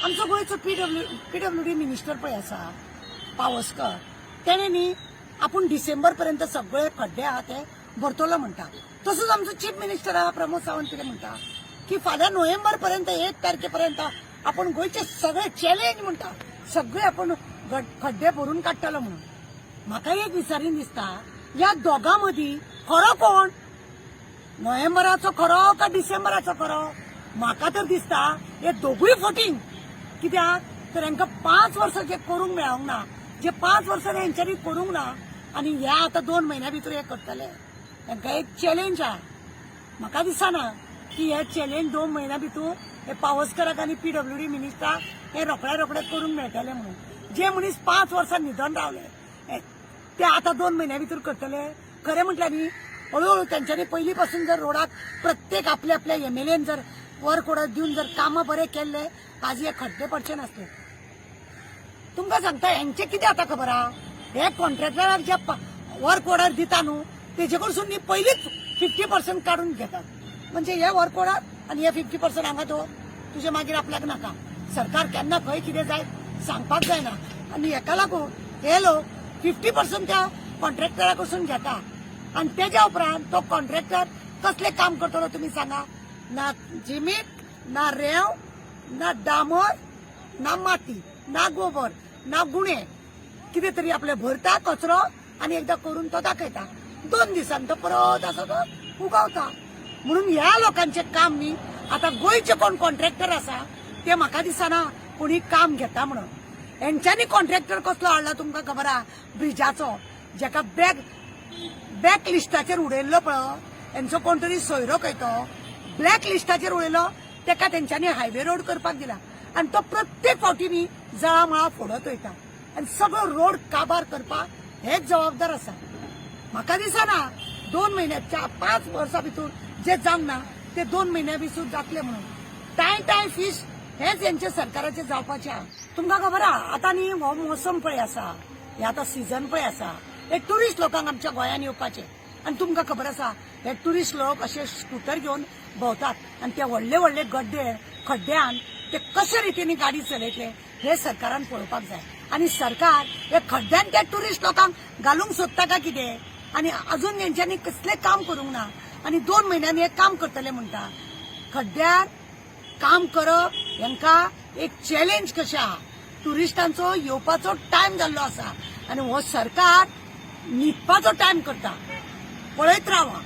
आमचो गोंयचो PWD minister पळय आसा पावसकर, तेणे न्ही आपूण डिसेंबर पर्यंत सगळे खड्डे आहा ते भरतलो म्हणटा. तसोच आमचो चीफ मिनिस्टर आहा प्रमोद सावंत, कितें म्हणटा की फाल्यां नोव्हेंबर पर्यंत 1 तारखे पर्यंत आपूण गोंयचे सगळे चॅलेंज म्हणटा, सगळे आपूण खड्डे भरून काडटलो म्हणून. म्हाका एक विचारीन दिसता, ह्या दोगां मदीं खरो कोण? नोव्हेंबराचो खरो का डिसेंबराचो खरो? म्हाका तर दिसता हे दोगूय फटींग. कित्याक तर हांकां 5 वर्सां जे करूंक मेळोंक ना, जे 5 वर्सां हेंच्यांनी करूंक ना आनी ह्या आतां 2 म्हयन्या भितर हे करतले. तांकां एक चॅलेंज आहा. म्हाका दिसना की हे चॅलेंज 2 म्हयन्या भितर हे पावसकराक आनी पीडब्ल्यूडी मिनिस्टराक हे रोखड्या रोखडे करूंक मेळटले म्हणून. जे मनीस 5 वर्सां न्हिदोन रावले ते आतां 2 म्हयन्या भितर करतले? खरें म्हटल्यार न्ही, हळूहळू तेंच्यांनी पयलीं पासून जर रोडाक प्रत्येक आपल्या आपल्या एमएलएन जर वर्क ऑर्डर दिवन जर कामां बरें केल्ले, आज हे खड्डे पडचे नासले. तुमकां सांगता, हेंचें कितें आतां खबर आहा, हे कॉन्ट्रॅक्टराक जे वर्क ऑर्डर दिता न्हू, तेजे कडसून न्ही पयलींच 50% काडून घेतात. म्हणजे हे वर्क ऑर्डर आनी हे 50% हांगा दवर तुजे, मागीर आपल्याक नाका. सरकार केन्ना खंय कितें जाय सांगपाक जायना. आनी हेका लागून हे लोक 50% त्या कॉन्ट्रॅक्टरा कडसून घेता आनी तेज्या उपरांत तो कॉन्ट्रॅक्टर कसलें काम करतलो तुमी सांगा. ना जिमीट, ना रेंव, ना डामर, ना माती, ना गोबर, ना गुणे, कितें तरी आपले भरता कचरो आनी एकदां करून तो दाखयता. 2 दिसान तो परत असो तो उगावता. म्हणून ह्या लोकांचें काम न्ही. आतां गोंयचे कोण कॉन्ट्रॅक्टर आसा ते म्हाका दिसना कोणी काम घेता म्हणून. हेंच्यांनी कॉन्ट्रॅक्टर कसलो हाडला तुमकां खबर आहा, ब्रिजाचो, जेका बॅक ब्लॅक लिस्टाचेर उडयल्लो पळय, हेंचो कोण तरी सोयरो खंय तो ब्लॅक लिस्टाचेर उडयलो, तेका तेंच्यांनी हायवे रोड करपाक दिला. आनी तो प्रत्येक फावटी न्ही जळा मळा फोडत वयता आनी सगळो रोड काबार करपाक हेच जबाबदार आसा. म्हाका दिसना 2 म्हयन्या 4-5 वर्सां भितर जे जावंक ना ते 2 म्हयन्या भितर जातले म्हणून. टाय टाय फीश हेच हेंचे सरकाराचे जावपाचे आहा. तुमकां खबर आहा, आतां न्ही हो मोसम पळय आसा, हे आतां सिजन पळय आसा, हे ट्युरिस्ट लोकांक आमच्या गोंयांत येवपाचे. आनी तुमकां खबर आसा, हे ट्युरिस्ट लोक अशे स्कुटर घेवन भोंवतात आनी ते व्हडले व्हडले गड्डे खड्ड्यान ते कशे रितीन गाडी चलयतले हे सरकारान पळोवपाक जाय. आनी सरकार हे खड्ड्यान त्या ट्युरिस्ट लोकांक घालूंक सोदता काय कितें? आनी अजून तेंच्यांनी कसलें काम करूंक ना आनी 2 म्हयन्यांनी हे काम करतले म्हणटा. खड्ड्यार काम करप हेंकां एक चॅलेंज कशें आहा. ट्युरिस्टांचो येवपाचो टायम जाल्लो आसा आनी हो सरकार न्हिदपाचो टायम करता. पळयत रावा.